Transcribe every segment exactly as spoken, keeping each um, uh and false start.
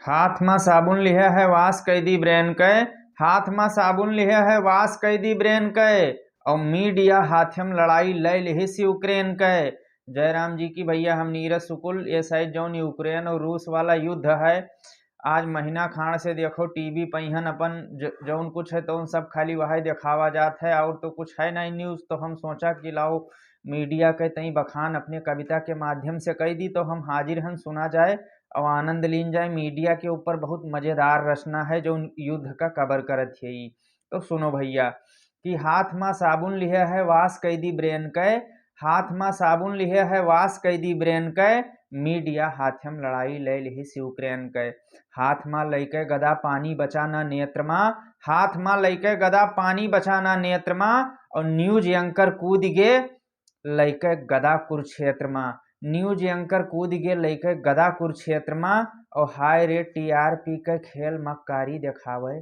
हाथ मा साबुन लिहे है वास कैदी ब्रेन के, हाथ मा साबुन लिहे है वास कैदी ब्रेन के, और मीडिया हाथ्यम लड़ाई लै लिहिस यूक्रेन के। जयराम जी की भैया, हम नीरज शुक्ल। ये साइड जौन यूक्रेन और रूस वाला युद्ध है, आज महीना खाण से देखो टीवी पहियन अपन ज-, जौन कुछ है तौन सब खाली वही देखावा जात है, और तो कुछ है नहीं न्यूज़। तो हम सोचा कि लाओ मीडिया के तई बखान अपने कविता के माध्यम से कह दी, तो हम हाजिर हन, सुना जाए और आनंद लीन जाए। मीडिया के ऊपर बहुत मजेदार रचना है जौन युद्ध का कवर करत है। तो सुनो भैया कि हाथ मा साबुन लिहे है वास कैदी ब्रेन के, हाथ मा साबुन लिहे है वास कैदी ब्रेन के, मीडिया हाथ्यम लड़ाई लै लिहिस यूक्रेन के। हाथ मा लैके गदा पानी बचा ना नेत्र मा, हाथ मा लैके गदा पानी बचा ना नेत्र मा, और न्यूज एंकर कूद गे लैके गदा कुरुक्षेत्र मा, न्यूज एंकर कूद गे लैके गदा कुरुक्षेत्र मा, और हाय रे टीआरपी के खेल मक्कारी देखावे,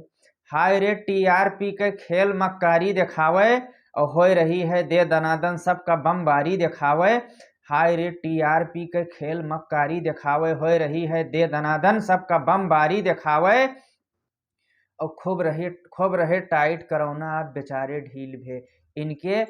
हाय रे टीआरपी के खेल मक्कारी देखावे, और होय रही है दे दनादन सबका बमबारी देखावे, हाय रे टीआरपी के खेल मक्कारी देखावे, होय रही है दे दनादन सबका बमबारी देखावे। और खूब रहे, खूब रहे टाइट करौना, आप बेचारे ढील भे। इनके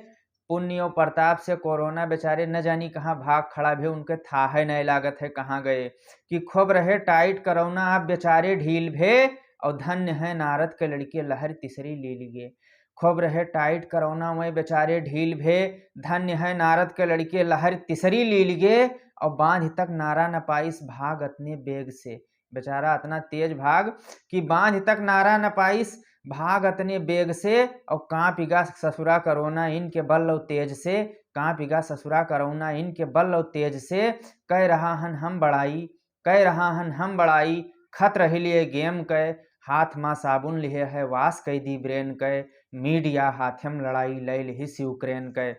पुण्य और प्रताप से कोरोना बेचारे न जानी कहाँ भाग खड़ा भे, उनके थाहे नहीं लागत है कहाँ गए। कि खूब रहे टाइट करौना, आप बेचारे ढील भे, और धन्य है नारद के लड़के लहर तीसरी लील गे। खूब रहे टाइट करौना, वै बेचारे ढील भे, धन्य है नारद के लड़के लहर तीसरी लील गे, और बांध तक नारा न पाइस भाग अतने बेग से। बेचारा अतना तेज भाग कि बांध तक नारा न पाइस भाग अतने बेग से, और कांपि गा ससुरा करौना इनके बल और तेज से, कांपि गा ससुरा करौना इनके बल और तेज से। कह रहा हन हम बड़ाई, कह रहा हन हम बड़ाई, खत रहिलिए गेम के, हाथ मा साबुन लिहे है वास कैदी ब्रेन के, मीडिया हाथ्यम लड़ाई लै लिहिस यूक्रेन के।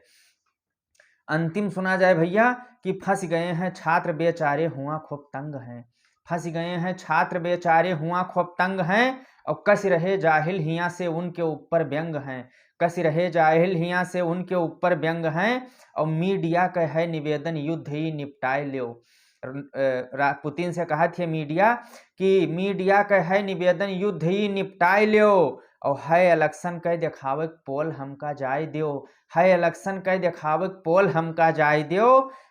अंतिम सुना जाए भैया कि फंस गए हैं छात्र बेचारे हुआ खूब तंग हैं, फंस गए हैं छात्र बेचारे हुआ खूब तंग हैं, और कस रहे जाहिल हिया से उनके ऊपर व्यंग हैं, कस रहे जाहिल हिया से उनके ऊपर व्यंग हैं, और मीडिया का है निवेदन युद्ध ही निपटाए ल्यो। र-, अ, रा-, पुतिन से कहत है मीडिया कि मीडिया का है निवेदन युद्ध ही निपटाए ल्यो, और है इलेक्शन के देखावे पोल हमका जाए द्यो, है इलेक्शन के देखावे पोल हमका जाए द्यो,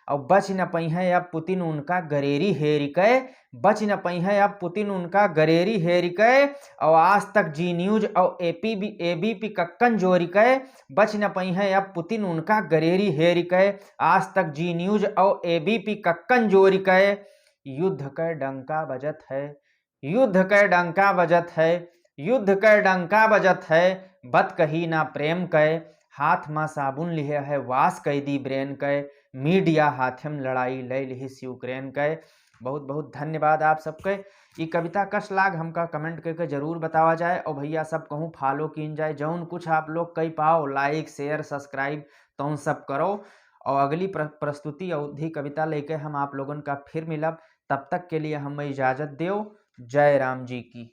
और बच न पइहैं अब पुतिन उनका गरेरी हेरि के, बच न पइहैं अब पुतिन उनका गरेरी हेरि के, और आज तक जी न्यूज और एपीबी, एबीपी कक्कन जोरि के, बच न पइहैं अब पुतिन उनका गरेरी हेरि के, आज तक जी न्यूज और एबीपी कक्कन जोरि के। युद्ध के डंका बजत है, युद्ध के डंका बजत है, युद्ध के डंका बजत है, बत कही ना प्रेम के, हाथ मा साबुन लिहे है वास कैदी ब्रेन के, मीडिया हाथ्यम लड़ाई लै लिहिस यूक्रेन के। बहुत बहुत धन्यवाद आप सबके। ई कविता कस लाग हमका कमेंट करके जरूर बतावा जाए, और भैया सब कहूँ फॉलो कीन जाए, जौन कुछ आप लोग कई पाओ, लाइक, शेयर, सब्सक्राइब, तौन सब करो। और अगली प्र-, प्रस्तुति अवधी कविता लेके हम आप लोगन का फिर मिलब। तब तक के लिए हमें इजाजत देव। जय राम जी की।